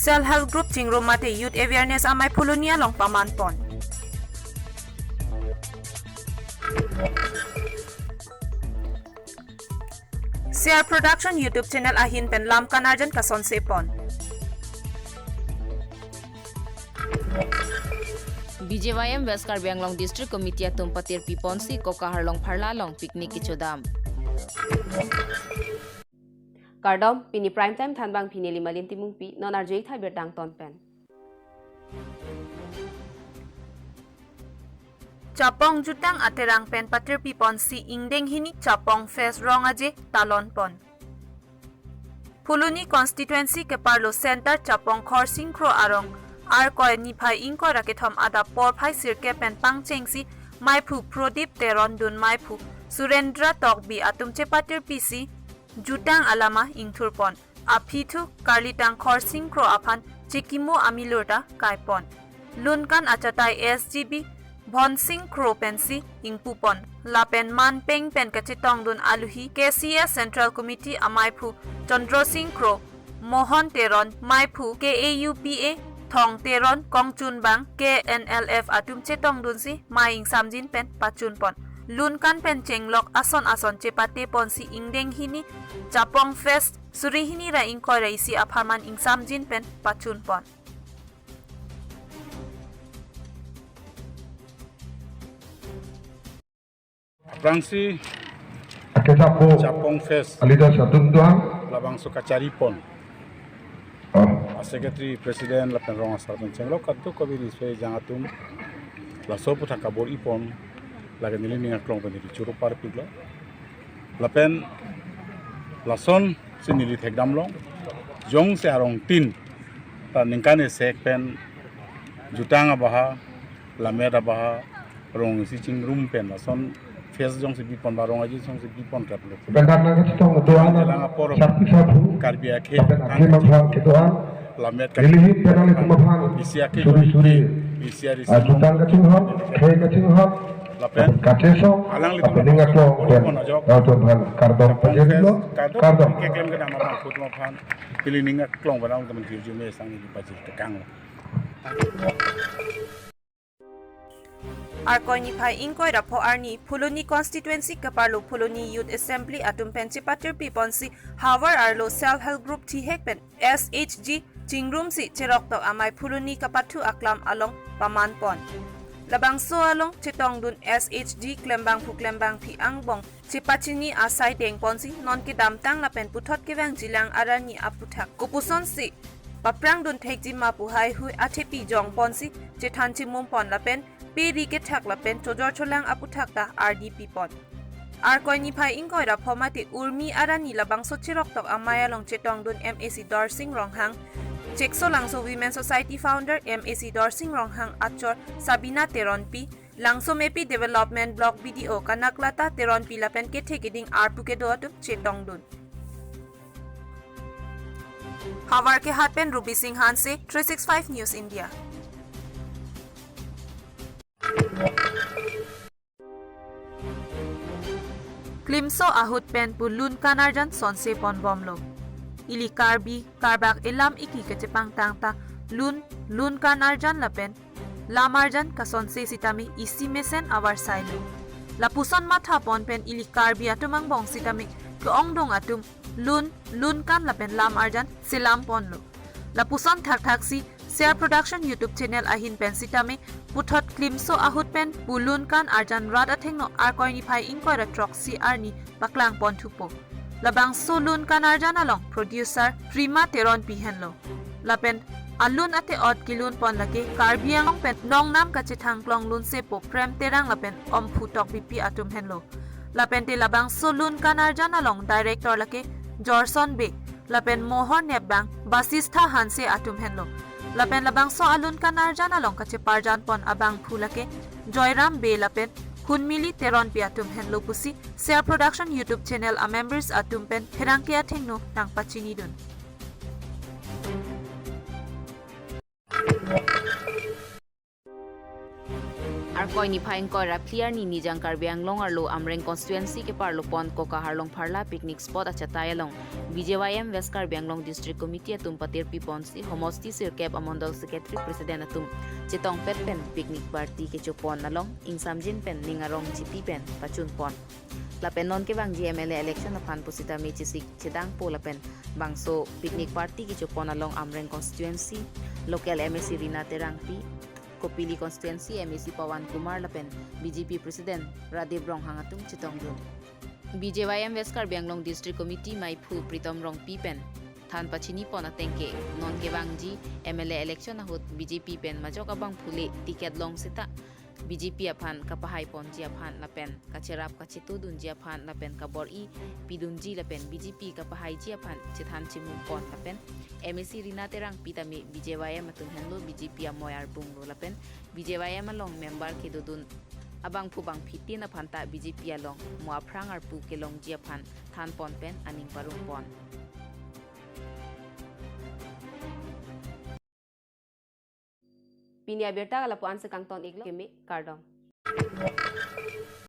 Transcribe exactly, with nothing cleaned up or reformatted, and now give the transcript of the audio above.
Self Help Group chingrum mate Youth Awareness Amei Phuloni along paman pon. Share Production YouTube channel ahin pen lam kan arjan kasonse pon. B J Y M West Karbi Anglong District Committee atum patir pi ponsi Koka Harlong Pharla along picnic kechodam. Kardom, pini Prime Time thanbang pini Limalin Timungpi, non arjui thai birtang ton pen. Chapong jutang aterang pen patir pi ponsi ingdeng hini Chapong Fest rong aje talon pon. Phuloni constituency keparlo center Chapong Khorsing Kro arong Arkoi niphai ingkoi ra kethom adap porphai sirkep pen pangchengsi maiphu Prodip Teron dun maiphu Surendra Tokbi atum chepatir pisi jutang alama ingthur pon. Aphi thu karlitang Khorsing Kro aphan chekimo amilur ta kai pon. Lun kan achatai S G B Bhonsing Kro pensi ingpu pon. Lapen manpeng pen kachetong dun aluhi K C S Central Committee amaiphu Chandra Sing Kro, Mohon Teron, maiphu K A U P A Thong Teron, kongchunbang K N L F atum chetong dunsi mai ingsamjin pen pachun pon. Lun kan pen chenglok ason ason chepate ponsi ingdeng hini Chapong Fest suri hini ra ingkoi ra isi apharman ingsamjin pen pachun pon. Aphrangsi akejapo Chapong Fest a-leaders atum do-an labangso kachari pon. Oh. A-secretary, president lapen rong asar pen chenglok kadokave riso ejang atum laso aputhak kabor-i pon, lake neli ning aklong pen neli choro parpiklo. Lapen lasonsi neli thekdamlong, jongsi arong tin ta ningkan isek pen jutang abaha, lammet abaha, rong isi chingrum pen lason fest jongsi bipon ba rong aje jongsi bipon kaplo. Bendar nang kachetong do-an, jelang apor sarpi sarpo, Karbi akhei lapen akhei amang aphan kedo-an, lammet neli hin pen nangli atum aphan isi akhei suri suri, isi ari a-jutang kachinghon, khei kachinghon, lapen kachesong, alangli lapen ning aklong pen nangtum aphan kardom pajirlo, kardom. Keklem kedam abang atum aphan, pini ning aklong pen nangtum aphan jirjume sang neli pajir tekang. Arkoi niphai ingkoi ra pho arni Phuloni constituency keparlo Phuloni Youth Assembly atum pen chepatir pi ponsi havar arlo Self Help Group thihek pen S H G chingrumsi cheroktok amei Phuloni kapathu aklam along paman pon. Labangso along chetong dun S H G klembangphu klembangphi angbong chepachini asai deng ponsi non kedamtang lapen puthot kevang jilang arani aputhak kopusonsi paprang dun thekji ma pu haihui athepi jong ponsi chethan chimum pon lapen pe ri kethak lapen chojor cholang aputhak ta ardi pi pon. Arkoi niphai ingkoi ra pho mate Urmi arani labangso cheroktok amei along chetong dun M A C Dorsing Ronghang, Cheksolangso Women Society founder M A C Dorsing Ronghang achor Sabina Teronpi, Langsomepi Development Block B D O Kanaklata Teronpi lapen kethe keding arpu kedo atum chetong dun. Havar Kehat pen Ruby Singh Hanse, three six five News India. Klimso ahut pen pu lun kan arjan sonse pon bomlo. Ili Karbi Karbak elam iki kachepangtang ta lun, lun kan arjan lapen lam arjan kasonse sitame isi mesen avarsai lo. Lapuson matha pon pen ili Karbi atum angbong sitame ke-ongdung atum lun, lun kan lapen lam arjan selam ponlo. Lapuson thakthak si Share Production YouTube channel ahin pen sitame puthot Klimso ahut pen pu lun kan arjan rat athengno Arkoi niphai ingkoi ra throksi arni paklang pon thupo. Labangso lun kan arjan along producer Prima Teronpi henlo. Lapen alun ate ot kilun pon lake Karbi Anglong pen nongnam kachethang klong lun sepo Prem Terang lapen Omphu Tokbipi atum henlo. Lapen te labangso lun kan arjan along director lake Jorson Bey, lapen mohor nepbang Basistha Hanse atum henlo. Lapen labangso alun kan arjan along kacheparjan pon abangphu lake Joyram Bey lapen Hunmili Teronpi atum henlo pusi Share Production YouTube channel a members atum pen pherangke athengno nangpachini dun. Ar Koi niphai ingkoi ra phli arni Nijang Karbi Anglong arlo Amreng constituency keparlo pon Koka Harlong Pharla picnic spot achatai along B J Y M West Karbi Anglong District Committee atum patirpi ponsi homosti sirkep amondol secretary president atum chetongpet pen picnic party kechopon along ingsamjin pen ning arong chipi pen pachun pon. Lapen non kevangji M L A election aphan pusitame chesik chedangpo lapen bangso picnic party kechopon along Amreng constituency local M A C Rina Terangpi, Kopili constituency M A C Pawan Kumar lapen B J P president Radip Ronghang atum chetongdun. B J Y M West Karbi Anglong District Committee maiphu Pritom Rongpi pen than pachini pon ateng ke non kevangji M L A election ahut B J P pen majok abangphu le ticket long seta B J P aphan kapahai ponji aphan lapen kacherap kachetudunji aphan lapen kabor-i pidunji lapen B J P kapahaiji aphan chethan chimung pon lapen M A C Rina Terangpi tame B J Y M atum henlo B J P amoi arbunglo lapen B J Y M along member kedodun abangphu bangphi tin aphan ta B J P along mo aphrang arpu kelongji aphan than pon pen aning parong pon. Pini abirta lapu-an si kangton iklo, keme kardom.